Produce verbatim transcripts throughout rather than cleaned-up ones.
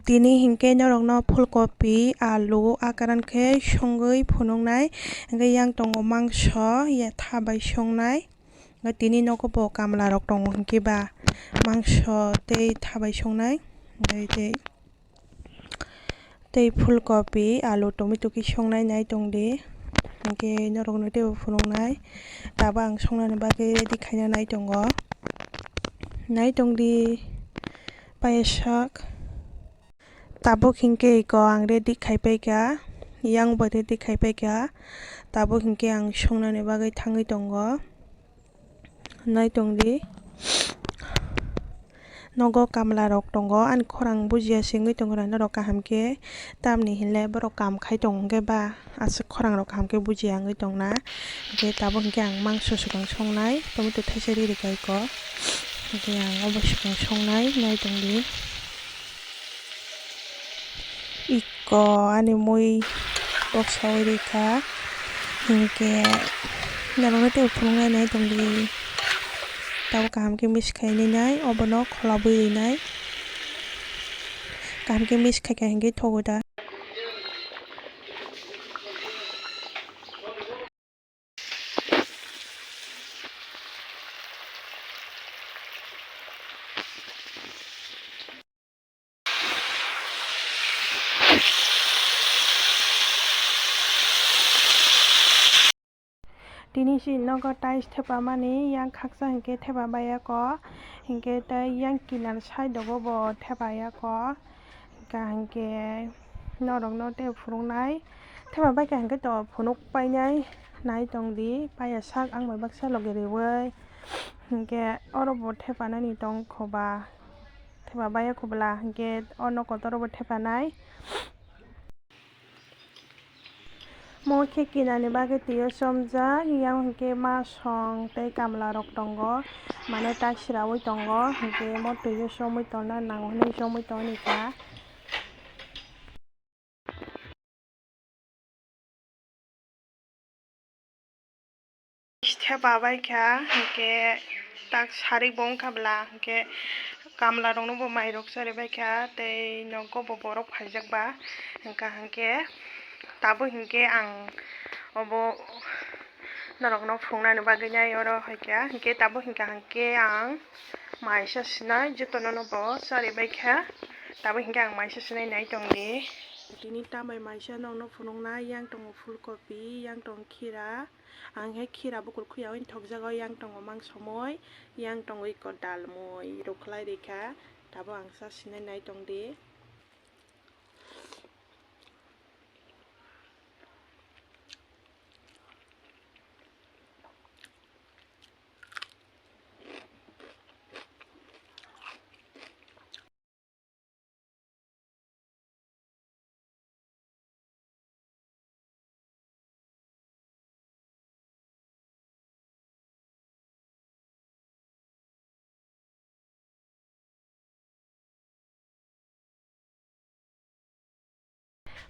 Tini hinkhe norokno phulkopi, alu, akaran khe songwi phunuknai, hinkhe yang tongo mangso, ya tha bai songnai. Hinkhe tini nogo bo kamla rok tongo hinkhe ba mangso tei tha bai songnai, tei, tei, tei phulkopi, alu, tomato khe songnai nai tongdi. Hinkhe norokno teibo phunuknai, tabuk ang songnani bagwi ready khaina nai tongo. Nai tongdi payasok. Tabuk hinkhe iko ang ready khai paikha, yang bo ready khai paikha. Tabuk hinkhe ang songnani bagwi thangwi tongo. Nai tongdi. Nogo kamla rok tongo, ani khorang bujiya se wngwi tongo norok kaham khe. Tamni hinle borok kam khai tongo hinkhe ba aswk khorang rok kaham khe bujiya wngwi tongna. Hinkhe tabuk hinkhe ang mangso swkang songnai, tomato thaisa riri kha iko. Hinkhe ang obo swkang songnai, nai tongdi. Iko ani mui boksawi rikha, hinkhe norokno tei phunuknai nai tongdi. Tabuk kaham khe mix khai nai, obono kholobwi rinai. Kaham khe mix khaikha hinkhe thogo da. Tini si nogo tiles thepamani yang khaksa hinkhe thepa baiya kho, hinkhe tei yang kinar side o bo bo thepa ya kho. Hinkha hinkhe norokno tei phunuknai. Thepha bai kha hinkhe to phunuk painai nai tongdi. Paiya sak ang bai baksa logi riui. Hinkhe oro bo thepanani tong kho ba. Thepha bai kho bwla hinkhe o nok kotor bo thepanai. Mo khe kinani bagwi twiyo chomjak, yang hinkhe masong tei kamla rok tongo, mane ta siraui tongo, hinkhe mo twiyo chomwi tongna nango hinwi chomwi tongni kha. Thepa bai kha, hinkhe tak sarik bo wngkha bwla, hinkhe kamla rokno bo mai rok chari bai kha, tei nogo bo borok phaijak ba, hinkha hinkhe tabuk hinkhe ang obo norokno phunuknani bagwi nai oro hai kha, hinkhe tabuk hinkha hinkhe ang maisa sinai jotono no bo chari bai kha, tabuk hinkhe ang maisa sinai nai tongdi. Tini tambai maisa nokno phunuknai, yang tongo phulkopi, yang tongo khira. Ang he khira bukur khuya wng thokjago, yang tongo mangsomoi, yang tongo iko dalmoi rwkhlai rikha, tabuk ang sa sinai nai tongdi.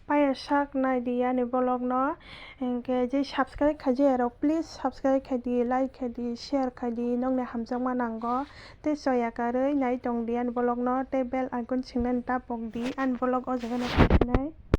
Paiya sak nai di ani vlog no, hinkhe je subscribe khai je rok, please subscribe khai di, like khai di, share khai di, nokni hamjakma nango. Tei choya karwi nai tong di ani vlog no, tei bell icon singnani ta pok di, ani vlog o jaga no kaisinai.